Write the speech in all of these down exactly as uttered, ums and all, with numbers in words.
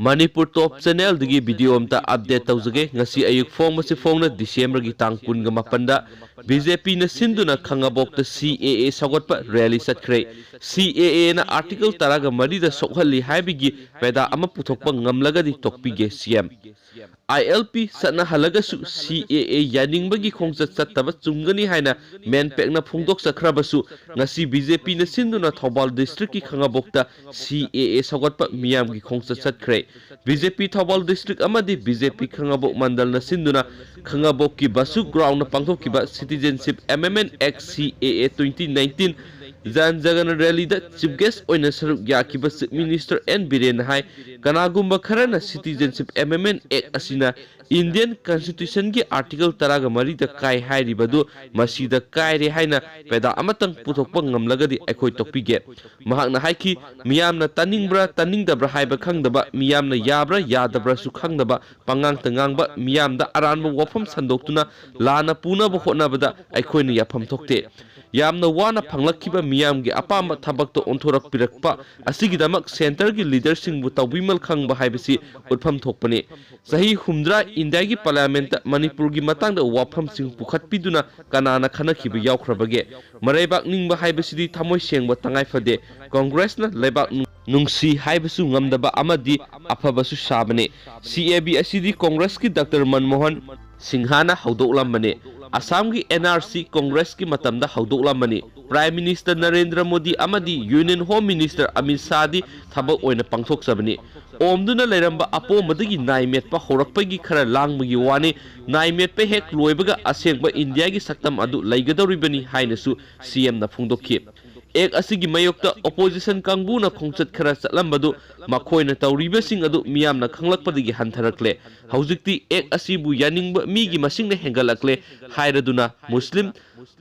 ꯃꯅꯤꯄꯨꯔ ꯇꯣꯞ ꯆꯦꯅꯦꯜꯗꯒꯤ video ꯑꯝꯇ update ꯇꯧꯖꯒꯦ꯫ ꯉꯁꯤ ꯑꯌꯨꯛ ꯐꯣꯡꯕꯁꯤ ꯐꯣꯡꯅ ꯗꯤꯁꯦꯝꯕꯔꯒꯤ ꯇꯥꯡ ꯀꯨꯟꯒ ꯃꯥꯄꯟꯗ ꯕꯤ ꯖꯦ ꯄꯤꯅ ꯁꯤꯟꯗꯨꯅ ꯈꯪꯉꯕꯣꯛꯇ ꯁꯤ ꯑꯦ ꯑꯦ ꯁꯧꯒꯠꯄ ꯔꯦꯂꯤ ꯆꯠꯈ꯭ꯔꯦ꯫ ꯁꯤ ꯑꯦ ꯑꯦꯅ ꯑꯥꯔꯇꯤꯀꯜ ꯇꯔꯥꯒ ꯃꯔꯤꯗ ꯁꯣꯛꯍꯜꯂꯤ ꯍꯥꯏꯕꯒꯤ ꯄꯦꯗꯥ ꯑꯃ ꯄꯨꯊꯣꯛꯄ ꯉꯝꯂꯒꯗꯤ ꯇꯣꯛꯄꯤꯒꯦ ꯁꯤ ꯑꯦꯝ꯫ ꯑꯥꯏ ꯑꯦꯜ ꯄꯤ ꯆꯠꯅꯍꯜꯂꯒꯁꯨ ꯁꯤ ꯑꯦ ꯑꯦ ꯌꯥꯅꯤꯡꯕꯒꯤ ꯈꯣꯡꯆꯠ ꯆꯠꯇꯕ ꯆꯨꯝꯒꯅꯤ ꯍꯥꯏꯅ ꯃꯦꯟꯄꯦꯛꯅ ꯐꯣꯡꯗꯣꯛꯆꯈ꯭ꯔꯕꯁꯨ ꯉꯁꯤ ꯕꯤ ꯖꯦ ꯄꯤꯅ ꯁꯤꯟꯗꯨꯅ ꯊꯧꯕꯥꯜ ꯗꯤꯁꯇ꯭ꯔꯤꯛꯀꯤ ꯈꯪꯉꯕꯣꯛꯇ ꯁꯤ ꯑꯦ ꯑꯦ ꯁꯧꯒꯠꯄ ꯃꯤꯌꯥꯝꯒꯤ ꯈꯣꯡꯆꯠ ꯆꯠꯈ꯭ꯔꯦ꯫ B J P Thoubal district ꯑꯃꯗꯤ ꯕꯤ ꯖꯦ ꯄꯤ ꯈꯪꯉꯕꯣꯛ ꯃꯟꯗꯜꯅ ꯁꯤꯟꯗꯨꯅ ꯈꯪꯉꯕꯣꯛꯀꯤ ꯕꯁꯨ ꯒ꯭ꯔꯥꯎꯟꯗ ꯄꯥꯡꯊꯣꯛꯈꯤꯕ Citizenship Amendment Act, C A A, twenty nineteen ꯖꯟ ꯖꯒꯅ ꯔꯦꯂꯤꯗ ꯆꯤꯐ ꯒꯦꯁ ꯑꯣꯏꯅ ꯁꯔꯨꯛ ꯌꯥꯈꯤꯕ ꯆꯤꯐ ꯃꯤꯅꯤꯁꯇꯔ ꯑꯦꯟ ꯕꯤꯔꯦꯟꯅ ꯍꯥꯏ, ꯀꯅꯥꯒꯨꯝꯕ ꯈꯔꯅ Citizenship Amendment Act ꯑꯁꯤꯅ ꯏꯟꯗꯤꯌꯟ ꯀꯟꯁꯇꯤꯇ꯭ꯌꯨꯁꯟꯒꯤ ꯑꯥꯔꯇꯤꯀꯜ ꯇꯔꯥꯒ ꯃꯔꯤꯗ ꯀꯥꯏ ꯍꯥꯏꯔꯤꯕꯗꯨ ꯃꯁꯤꯗ ꯀꯥꯏꯔꯦ ꯍꯥꯏꯅ ꯄꯦꯗꯥ ꯑꯃꯇꯪ ꯄꯨꯊꯣꯛꯄ ꯉꯝꯂꯒꯗꯤ ꯑꯩꯈꯣꯏ ꯇꯣꯛꯄꯤꯒꯦ꯫ ꯃꯍꯥꯛꯅ ꯍꯥꯏꯈꯤ, ꯃꯤꯌꯥꯝꯅ ꯇꯥꯅꯤꯡꯕ꯭ꯔꯥ ꯇꯥꯅꯤꯡꯗꯕ꯭ꯔꯥ ꯍꯥꯏꯕ ꯈꯪꯗꯕ, ꯃꯤꯌꯥꯝꯅ ꯌꯥꯕ꯭ꯔꯥ ꯌꯥꯗꯕ꯭ꯔꯥꯁꯨ ꯈꯪꯗꯕ, ꯄꯉꯥꯡꯇ ꯉꯥꯡꯕ, ꯃꯤꯌꯥꯝꯗ ꯑꯔꯥꯟꯕ ꯋꯥꯐꯝ ꯁꯟꯗꯣꯛꯇꯨꯅ ꯂꯥꯟꯅ ꯄꯨꯅꯕ ꯍꯣꯠꯅꯕꯗ ꯑꯩꯈꯣꯏꯅ ꯌꯥꯐꯝ ꯊꯣꯛꯇꯦ꯫ ꯌꯥꯝꯅ ꯋꯥꯅ ꯐꯪꯂꯛꯈꯤꯕ ꯃꯤꯌꯥꯝꯒꯤ ꯑꯄꯥꯝꯕ ꯊꯕꯛꯇ ꯑꯣꯟꯊꯣꯔꯛꯄꯤꯔꯛꯄ ꯑꯁꯤꯒꯤꯗꯃꯛ ꯁꯦꯟꯇꯔꯒꯤ ꯂꯤꯗꯔꯁꯤꯡꯕꯨ ꯇꯧꯕꯤꯃꯜ ꯈꯪꯕ ꯍꯥꯏꯕꯁꯤ ꯎꯠꯐꯝ ꯊꯣꯛꯄꯅꯤ꯫ ꯆꯍꯤ ꯍꯨꯝꯗ꯭ꯔꯥ ꯏꯟꯗꯤꯌꯥꯒꯤ ꯄꯥꯔꯂꯤꯌꯥꯃꯦꯟꯠꯇ ꯃꯅꯤꯄꯨꯔꯒꯤ ꯃꯇꯥꯡꯗ ꯋꯥꯐꯝꯁꯤꯡ ꯄꯨꯈꯠꯄꯤꯗꯨꯅ ꯀꯅꯥꯅ ꯈꯟꯅꯈꯤꯕ ꯌꯥꯎꯈ꯭ꯔꯕꯒꯦ? ꯃꯔꯩꯕꯥꯛ ꯅꯤꯡꯕ ꯍꯥꯏꯕꯁꯤꯗꯤ ꯊꯃꯣꯏ ꯁꯦꯡꯕ ꯇꯉꯥꯏ ꯐꯗꯦ꯫ ꯀꯣꯡꯒ꯭ꯔꯦꯁꯅ ꯂꯩꯕꯥꯛ ꯅꯨꯡ-, ꯅꯨꯡꯁꯤ ꯍꯥꯏꯕꯁꯨ ꯉꯝꯗꯕ ꯑꯃꯗꯤ ꯑꯐꯕꯁꯨ ꯁꯥꯕꯅꯤ꯫ ꯁꯤ ꯑꯦ ꯕꯤ ꯑꯁꯤꯗꯤ ꯀꯣꯡꯒ꯭ꯔꯦꯁꯀꯤ ꯗꯥꯛꯇꯔ ꯃꯟꯃꯣꯍꯟ ꯁꯤꯡꯍꯅ ꯍꯧꯗꯣꯛꯂꯝꯕꯅꯤ꯫ ꯑꯁꯥꯝꯒꯤ ꯑꯦꯟ ꯑꯥꯔ ꯁꯤ ꯀꯣꯡꯒ꯭ꯔꯦꯁꯀꯤ ꯃꯇꯝꯗ ꯍꯧꯗꯣꯛꯂꯝꯕꯅꯤ꯫ ꯄ꯭ꯔꯥꯏꯝ ꯃꯤꯅꯤꯁꯇꯔ ꯅꯔꯦꯟꯗ꯭ꯔ ꯃꯣꯗꯤ ꯑꯃꯗꯤ ꯌꯨꯅꯤꯌꯟ ꯍꯣꯝ ꯃꯤꯅꯤꯁꯇꯔ ꯑꯃꯤꯠ ꯁꯥꯍꯗꯤ ꯊꯕꯛ ꯑꯣꯏꯅ ꯄꯥꯡꯊꯣꯛꯆꯕꯅꯤ꯫ ꯑꯣꯝꯗꯨꯅ ꯂꯩꯔꯝꯕ ꯑꯄꯣꯝꯕꯗꯒꯤ ꯅꯥꯏ ꯃꯦꯠꯄ ꯍꯧꯔꯛꯄꯒꯤ ꯈꯔ ꯂꯥꯡꯕꯒꯤ ꯋꯥꯅꯤ꯫ ꯅꯥꯏ ꯃꯦꯠꯄ ꯍꯦꯛ ꯂꯣꯏꯕꯒ ꯑꯁꯦꯡꯕ ꯏꯟꯗꯤꯌꯥꯒꯤ ꯁꯛꯇꯝ ꯑꯗꯨ ꯂꯩꯒꯗꯧꯔꯤꯕꯅꯤ ꯍꯥꯏꯅꯁꯨ ꯁꯤ ꯑꯦꯝꯅ ꯐꯣꯡꯗꯣꯛꯈꯤ꯫ ꯑꯦꯛ ꯑꯁꯤꯒꯤ ꯃꯥꯌꯣꯛꯇ ꯑꯣꯄꯣꯖꯤꯁꯟ ꯀꯥꯡꯕꯨꯅ ꯈꯣꯡꯆꯠ ꯈꯔ ꯆꯠꯂꯝꯕꯗꯨ ꯃꯈꯣꯏꯅ ꯇꯧꯔꯤꯕꯁꯤꯡ ꯑꯗꯨ ꯃꯤꯌꯥꯝꯅ ꯈꯪꯂꯛꯄꯗꯒꯤ ꯍꯟꯊꯔꯛꯂꯦ꯫ ꯍꯧꯖꯤꯛꯇꯤ ꯑꯦꯛ ꯑꯁꯤꯕꯨ ꯌꯥꯅꯤꯡꯕ ꯃꯤꯒꯤ ꯃꯁꯤꯡꯅ ꯍꯦꯟꯒꯠꯂꯛꯂꯦ ꯍꯥꯏꯔꯗꯨꯅ ꯃꯨꯁꯂꯤꯝ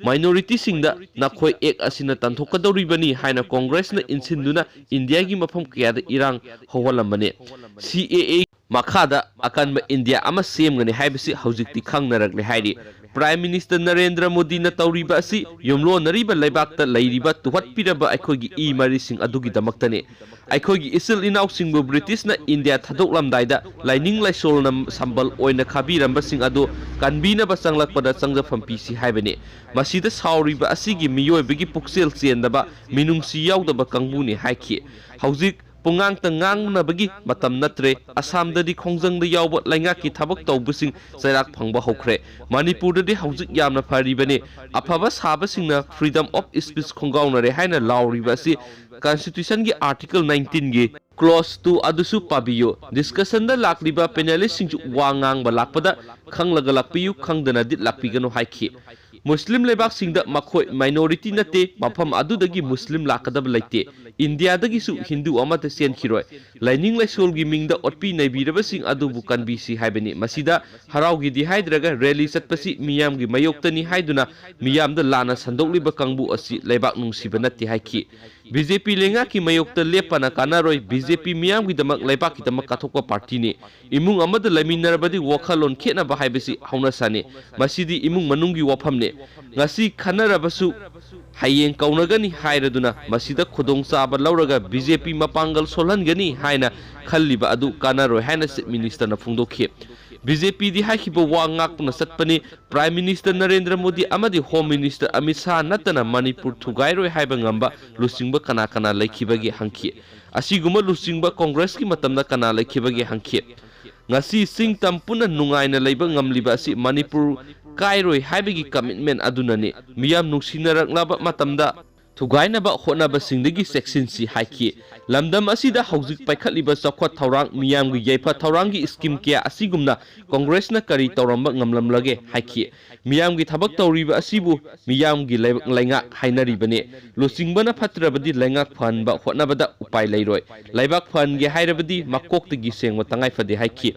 ꯃꯥꯏꯅꯣꯔꯤꯇꯤꯁꯤꯡꯗ ꯅꯈꯣꯏ ꯑꯦꯛ ꯑꯁꯤꯅ ꯇꯥꯟꯊꯣꯛꯀꯗꯧꯔꯤꯕꯅꯤ ꯍꯥꯏꯅ ꯀꯣꯡꯒ꯭ꯔꯦꯁꯅ ꯏꯟꯁꯤꯟꯗꯨꯅ ꯏꯟꯗꯤꯌꯥꯒꯤ ꯃꯐꯝ ꯀꯌꯥꯗ ꯏꯔꯥꯡ ꯍꯧꯍꯜꯂꯝꯕꯅꯤ꯫ ꯁꯤ ꯑꯦ ꯑꯦ ꯃꯈꯥꯗ ꯑꯀꯟꯕ ꯏꯟꯗꯤꯌꯥ ꯑꯃ ꯁꯦꯝꯒꯅꯤ ꯍꯥꯏꯕꯁꯤ ꯍꯧꯖꯤꯛꯇꯤ ꯈꯪꯅꯔꯛꯂꯦ ꯍꯥꯏꯔꯤ꯫ Prime Minister ꯅꯔꯦꯟꯗ꯭ꯔ ꯃꯣꯗꯤꯅ ꯇꯧꯔꯤꯕ ꯑꯁꯤ ꯌꯨꯝꯂꯣꯟꯅꯔꯤꯕ ꯂꯩꯕꯥꯛꯇ ꯂꯩꯔꯤꯕ ꯇꯨꯍꯠꯄꯤꯔꯕ ꯑꯩꯈꯣꯏꯒꯤ ꯏ ꯃꯔꯤꯁꯤꯡ ꯑꯗꯨꯒꯤꯗꯃꯛꯇꯅꯤ꯫ ꯑꯩꯈꯣꯏꯒꯤ ꯏꯆꯤꯜ ꯏꯅꯥꯎꯁꯤꯡꯕꯨ ꯕ꯭ꯔꯤꯇꯤꯁꯅ ꯏꯟꯗꯤꯌꯥ ꯊꯥꯗꯣꯛꯂꯝꯗꯥꯏꯗ ꯂꯥꯏꯅꯤꯡ ꯂꯥꯏꯁꯣꯜꯅ ꯁꯝꯕꯜ ꯑꯣꯏꯅ ꯈꯥꯕꯤꯔꯝꯕꯁꯤꯡ ꯑꯗꯨ ꯀꯟꯕꯤꯅꯕ ꯆꯪꯂꯛꯄꯗ ꯆꯪꯖꯐꯝ ꯄꯤꯁꯤ ꯍꯥꯏꯕꯅꯤ꯫ ꯃꯁꯤꯗ ꯁꯥꯎꯔꯤꯕ ꯑꯁꯤꯒꯤ ꯃꯤꯑꯣꯏꯕꯒꯤ ꯄꯨꯛꯆꯦꯜ ꯆꯦꯟꯗꯕ, ꯃꯤꯅꯨꯡꯁꯤ ꯌꯥꯎꯗꯕ ꯀꯥꯡꯕꯨꯅꯤ ꯍꯥꯏꯈꯤ꯫ ꯍꯧꯖꯤꯛ ꯄꯨꯡꯉꯥꯡꯇ ꯉꯥꯡꯅꯕꯒꯤ ꯃꯇꯝ ꯅꯠꯇ꯭ꯔꯦ꯫ ꯑꯁꯥꯝꯗꯗꯤ ꯈꯣꯡꯖꯪꯗ ꯌꯥꯎꯕ ꯂꯩꯉꯥꯛꯀꯤ ꯊꯕꯛ ꯇꯧꯕꯁꯤꯡ ꯆꯩꯔꯥꯛ ꯐꯪꯕ ꯍꯧꯈ꯭ꯔꯦ꯫ ꯃꯅꯤꯄꯨꯔꯗꯗꯤ ꯍꯧꯖꯤꯛ ꯌꯥꯝꯅ ꯐꯔꯤꯕꯅꯤ꯫ ꯑꯐꯕ ꯁꯥꯕꯁꯤꯡꯅ freedom of speech ꯈꯣꯡꯒꯥꯎꯅꯔꯦ ꯍꯥꯏꯅ ꯂꯥꯎꯔꯤꯕ ꯑꯁꯤ Constitution ꯒꯤ Article nineteen ꯒꯤ clause two ꯑꯗꯨꯁꯨ ꯄꯥꯕꯤꯌꯨ꯫ Discussion ꯗ ꯂꯥꯛꯂꯤꯕ panelist ꯁꯤꯡꯁꯨ ꯋꯥ ꯉꯥꯡꯕ ꯂꯥꯛꯄꯗ ꯈꯪꯂꯒ ꯂꯥꯛꯄꯤꯌꯨ, ꯈꯪꯗꯅꯗꯤ ꯂꯥꯛꯄꯤꯒꯅꯨ ꯍꯥꯏꯈꯤ꯫ ꯃꯨꯁꯂꯤꯝ ꯂꯩꯕꯥꯛꯁꯤꯡꯗ ꯃꯈꯣꯏ minority ꯅꯠꯇꯦ, ꯃꯐꯝ ꯑꯗꯨꯗꯒꯤ ꯃꯨꯁꯂꯤꯝ ꯂꯥꯛꯀꯗꯕ ꯂꯩꯇꯦ꯫ ꯏꯟꯗꯤꯌꯥꯗꯒꯤꯁꯨ ꯍꯤꯟꯗꯨ ꯑꯃꯠꯇ ꯆꯦꯟꯈꯤꯔꯣꯏ꯫ ꯂꯥꯏꯅꯤꯡ ꯂꯥꯏꯁꯣꯜꯒꯤ ꯃꯤꯡꯗ ꯑꯣꯠꯄꯤ ꯅꯩꯕꯤꯔꯕꯁꯤꯡ ꯑꯗꯨꯕꯨ ꯀꯟꯕꯤꯁꯤ ꯍꯥꯏꯕꯅꯤ꯫ ꯃꯁꯤꯗ ꯍꯔꯥꯎꯒꯦꯗꯤ ꯍꯥꯏꯗ꯭ꯔꯒ rally ꯆꯠꯄꯁꯤ ꯃꯤꯌꯥꯝꯒꯤ ꯃꯥꯌꯣꯛꯇꯅꯤ ꯍꯥꯏꯗꯨꯅ ꯃꯤꯌꯥꯝꯗ ꯂꯥꯟꯅ ꯁꯟꯗꯣꯛꯂꯤꯕ ꯀꯥꯡꯕꯨ ꯑꯁꯤ ꯂꯩꯕꯥꯛ ꯅꯨꯡꯁꯤꯕ ꯅꯠꯇꯦ ꯍꯥꯏꯈꯤ꯫ ꯕꯤ ꯖꯦ ꯄꯤ ꯂꯩꯉꯥꯛꯀꯤ ꯃꯥꯌꯣꯛꯇ ꯂꯦꯞꯄꯅ ꯀꯥꯟꯅꯔꯣꯏ꯫ ꯕꯤ ꯖꯦ ꯄꯤ ꯃꯤꯌꯥꯝꯒꯤꯗꯃꯛ, ꯂꯩꯕꯥꯛꯀꯤꯗꯃꯛ ꯀꯠꯊꯣꯛꯄ party ꯅꯤ꯫ ꯏꯃꯨꯡ ꯑꯃꯗ ꯂꯩꯃꯤꯟꯅꯔꯕꯗꯤ ꯋꯥꯈꯜꯂꯣꯟ ꯈꯦꯠꯅꯕ ꯍꯥꯏꯕꯁꯤ ꯍꯧꯅꯁꯥꯅꯤ꯫ ꯃꯁꯤꯗꯤ ꯏꯃꯨꯡ ꯃꯅꯨꯡꯒꯤ ꯋꯥꯐꯝꯅꯤ꯫ ꯉꯁꯤ ꯈꯟꯅꯔꯕꯁꯨ ꯍꯌꯦꯡ ꯀꯧꯅꯒꯅꯤ ꯍꯥꯏꯔꯗꯨꯅ ꯃꯁꯤꯗ ꯈꯨꯗꯣꯡꯆꯥꯕ ꯂꯧꯔꯒ ꯕꯤ ꯖꯦ ꯄꯤ ꯃꯄꯥꯡꯒꯜ ꯁꯣꯜꯍꯟꯒꯅꯤ ꯍꯥꯏꯅ ꯈꯜꯂꯤꯕ ꯑꯗꯨ ꯀꯥꯟꯅꯔꯣꯏ ꯍꯥꯏꯅ Chief Minister ꯅ ꯐꯣꯡꯗꯣꯛꯈꯤ꯫ ꯕꯤ ꯖꯦ ꯄꯤ ꯗꯤ ꯍꯥꯏꯈꯤꯕ ꯋꯥ ꯉꯥꯛꯇꯨꯅ ꯆꯠꯄꯅꯤ꯫ Prime Minister ꯅꯔꯦꯟꯗ꯭ꯔ ꯃꯣꯗꯤ ꯑꯃꯗꯤ Home Minister ꯑꯃꯤꯠ ꯁꯥꯍ ꯅꯠꯇꯅ ꯃꯅꯤꯄꯨꯔ ꯊꯨꯒꯥꯏꯔꯣꯏ ꯍꯥꯏꯕ ꯉꯝꯕ ꯂꯨꯆꯤꯡꯕ ꯀꯅꯥ ꯀꯅꯥ ꯂꯩꯈꯤꯕꯒꯦ ꯍꯪꯈꯤ꯫ ꯑꯁꯤꯒꯨꯝꯕ ꯂꯨꯆꯤꯡꯕ ꯀꯣꯡꯒ꯭ꯔꯦꯁꯀꯤ ꯃꯇꯝꯗ ꯀꯅꯥ ꯂꯩꯈꯤꯕꯒꯦ ꯍꯪꯈꯤ꯫ ꯉꯁꯤ ꯆꯤꯡ ꯇꯝ ꯄꯨꯟꯅ ꯅꯨꯡꯉꯥꯏꯅ ꯂꯩꯕ ꯉꯝꯂꯤꯕ ꯑꯁꯤ ꯃꯅꯤꯄꯨꯔ ꯀꯥꯏꯔꯣꯏ ꯍꯥꯏꯕꯒꯤ commitment ꯑꯗꯨꯅꯅꯤ꯫ ꯃꯤꯌꯥꯝ ꯅꯨꯡꯁꯤꯅꯔꯛꯂꯕ ꯃꯇꯝꯗ ꯊꯨꯒꯥꯏꯅꯕ ꯍꯣꯠꯅꯕꯁꯤꯡꯗꯒꯤ ꯆꯦꯛꯁꯤꯟꯁꯤ ꯍꯥꯏꯈꯤ꯫ ꯂꯝꯗꯝ ꯑꯁꯤꯗ ꯍꯧꯖꯤꯛ ꯄꯥꯏꯈꯠꯂꯤꯕ ꯆꯥꯎꯈꯠ ꯊꯧꯔꯥꯡ, ꯃꯤꯌꯥꯝꯒꯤ ꯌꯥꯏꯐ ꯊꯧꯔꯥꯡꯒꯤ scheme ꯀꯌꯥ ꯑꯁꯤꯒꯨꯝꯅ ꯀꯣꯡꯒ꯭ꯔꯦꯁꯅ ꯀꯔꯤ ꯇꯧꯔꯝꯕ ꯉꯝꯂꯝꯂꯒꯦ ꯍꯥꯏꯈꯤ꯫ ꯃꯤꯌꯥꯝꯒꯤ ꯊꯕꯛ ꯇꯧꯔꯤꯕ ꯑꯁꯤꯕꯨ ꯃꯤꯌꯥꯝꯒꯤ ꯂꯩ-, ꯂꯩꯉꯥꯛ ꯍꯥꯏꯅꯔꯤꯕꯅꯤ꯫ ꯂꯨꯆꯤꯡꯕꯅ ꯐꯠꯇ꯭ꯔꯕꯗꯤ ꯂꯩꯉꯥꯛ ꯐꯍꯟꯕ ꯍꯣꯠꯅꯕꯗ ꯎꯄꯥꯏ ꯂꯩꯔꯣꯏ꯫ ꯂꯩꯕꯥꯛ ꯐꯍꯟꯒꯦ ꯍꯥꯏꯔꯕꯗꯤ ꯃꯀꯣꯛꯇꯒꯤ ꯁꯦꯡꯕ ꯇꯉꯥꯏ ꯐꯗꯦ ꯍꯥꯏꯈꯤ꯫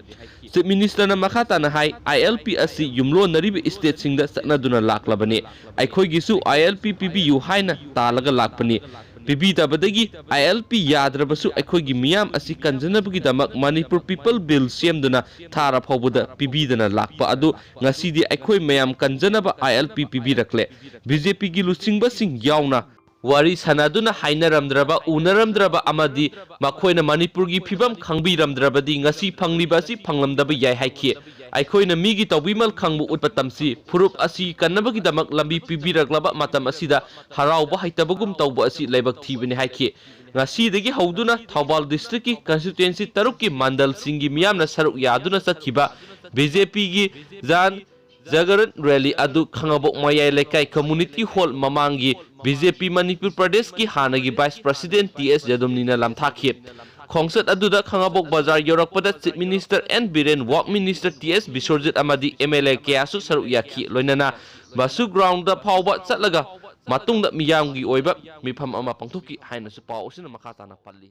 Chief Minister ꯅ ꯃꯈꯥ ꯇꯥꯅ ꯍꯥꯏ, ꯑꯥꯏ ꯑꯦꯜ ꯄꯤ ꯑꯁꯤ ꯌꯨꯝꯂꯣꯟꯅꯔꯤꯕ state ꯁꯤꯡꯗ ꯆꯠꯅꯗꯨꯅ ꯂꯥꯛꯂꯕꯅꯤ꯫ ꯑꯩꯈꯣꯏꯒꯤꯁꯨ ꯑꯥꯏ ꯑꯦꯜ ꯄꯤ ꯄꯤꯕꯤꯌꯨ ꯍꯥꯏꯅ ꯇꯥꯜꯂꯒ ꯂꯥꯛꯄꯅꯤ꯫ ꯄꯤꯕꯤꯗꯕꯗꯒꯤ ꯑꯥꯏ ꯑꯦꯜ ꯄꯤ ꯌꯥꯗ꯭ꯔꯕꯁꯨ ꯑꯩꯈꯣꯏꯒꯤ ꯃꯤꯌꯥꯝ ꯑꯁꯤ ꯀꯟꯖꯅꯕꯒꯤꯗꯃꯛ ꯃꯅꯤꯄꯨꯔ ꯄꯤꯄꯜ ꯕꯤꯜ ꯁꯦꯝꯗꯨꯅ ꯊꯥꯔ ꯐꯥꯎꯕꯗ ꯄꯤꯕꯤꯗꯅ ꯂꯥꯛꯄ ꯑꯗꯨ ꯉꯁꯤꯗꯤ ꯑꯩꯈꯣꯏ ꯃꯌꯥꯝ ꯀꯟꯖꯅꯕ ꯑꯥꯏ ꯑꯦꯜ ꯄꯤ ꯄꯤꯕꯤꯔꯛꯂꯦ꯫ ꯕꯤ ꯖꯦ ꯄꯤꯒꯤ ꯂꯨꯆꯤꯡꯕꯁꯤꯡ ꯌꯥꯎꯅ ꯋꯥꯔꯤ ꯁꯥꯟꯅꯗꯨꯅ ꯍꯥꯏꯅꯔꯝꯗ꯭ꯔꯕ, ꯎꯅꯔꯝꯗ꯭ꯔꯕ ꯑꯃꯗꯤ ꯃꯈꯣꯏꯅ ꯃꯅꯤꯄꯨꯔꯒꯤ ꯐꯤꯕꯝ ꯈꯪꯕꯤꯔꯝꯗ꯭ꯔꯕꯗꯤ ꯉꯁꯤ ꯐꯪꯂꯤꯕ ꯑꯁꯤ ꯐꯪꯂꯝꯗꯕ ꯌꯥꯏ ꯍꯥꯏꯈꯤ꯫ ꯑꯩꯈꯣꯏꯅ ꯃꯤꯒꯤ ꯇꯧꯕꯤꯃꯜ ꯈꯪꯕ ꯎꯠꯄ ꯇꯝꯁꯤ꯫ ꯐꯨꯔꯨꯞ ꯑꯁꯤ ꯀꯟꯅꯕꯒꯤꯗꯃꯛ ꯂꯝꯕꯤ ꯄꯤꯕꯤꯔꯛꯂꯕ ꯃꯇꯝ ꯑꯁꯤꯗ ꯍꯔꯥꯎꯕ ꯍꯩꯇꯕꯒꯨꯝ ꯇꯧꯕ ꯑꯁꯤ ꯂꯥꯏꯕꯛ ꯊꯤꯕꯅꯤ ꯍꯥꯏꯈꯤ꯫ ꯉꯁꯤꯗꯒꯤ ꯍꯧꯗꯨꯅ ꯊꯧꯕꯥꯜ ꯗꯤꯁꯇ꯭ꯔꯤꯛꯀꯤ ꯀꯟꯁꯇꯤꯇ꯭ꯋꯦꯟꯁꯤ ꯇꯔꯨꯛꯀꯤ ꯃꯟꯗꯜꯁꯤꯡꯒꯤ ꯃꯤꯌꯥꯝꯅ ꯁꯔꯨꯛ ꯌꯥꯗꯨꯅ ꯆꯠꯈꯤꯕ ꯕꯤ ꯖꯦ ꯄꯤꯒꯤ ꯖꯥꯟ ꯖꯒꯔꯟ ꯔꯦꯂꯤ ꯑꯗꯨ ꯈꯥꯉꯕꯣꯛ ꯃꯌꯥꯏ ꯂꯩꯀꯥꯏ ꯀꯝꯃ꯭ꯌꯨꯅꯤꯇꯤ ꯍꯣꯜ ꯃꯃꯥꯡꯒꯤ ꯕꯤ ꯖꯦ ꯄꯤ ꯃꯅꯤꯄꯨꯔ ꯄ꯭ꯔꯗꯦꯁꯀꯤ ꯍꯥꯟꯅꯒꯤ ꯚꯥꯏꯁ ꯄ꯭ꯔꯁꯤꯗꯦꯟ ꯇꯤ ꯑꯦꯁ ꯌꯥꯗꯨꯝꯅꯤꯅ ꯂꯥꯝꯊꯥꯛꯈꯤ꯫ ꯈꯣꯡꯆꯠ ꯑꯗꯨꯗ ꯈꯥꯉꯕꯣꯛ ꯕꯖꯥꯔ ꯌꯧꯔꯛꯄꯗ ꯆꯤꯐ ꯃꯤꯅꯤꯁꯇꯔ ꯑꯦꯟ ꯕꯤꯔꯦꯟ, ꯋꯥꯛ ꯃꯤꯅꯤꯁꯇꯔ ꯇꯤ ꯑꯦꯁ ꯕꯤꯁ꯭ꯋꯔꯖꯤꯠ ꯑꯃꯗꯤ ꯑꯦꯝ ꯑꯦꯜ ꯑꯦ ꯀꯌꯥꯁꯨ ꯁꯔꯨꯛ ꯌꯥꯈꯤ꯫ ꯂꯣꯏꯅꯅ ꯕꯁꯨ ꯒ꯭ꯔꯥꯎꯟꯗ ꯐꯥꯎꯕ ꯆꯠꯂꯒ ꯃꯇꯨꯡꯗ ꯃꯤꯌꯥꯝꯒꯤ ꯑꯣꯏꯕ ꯃꯤꯐꯝ ꯑꯃ ꯄꯥꯡꯊꯣꯛꯈꯤ ꯍꯥꯏꯅꯁꯨ ꯄꯥꯎ ꯑꯁꯤꯅ ꯃꯈꯥ ꯇꯥꯅ ꯄꯜꯂꯤ꯫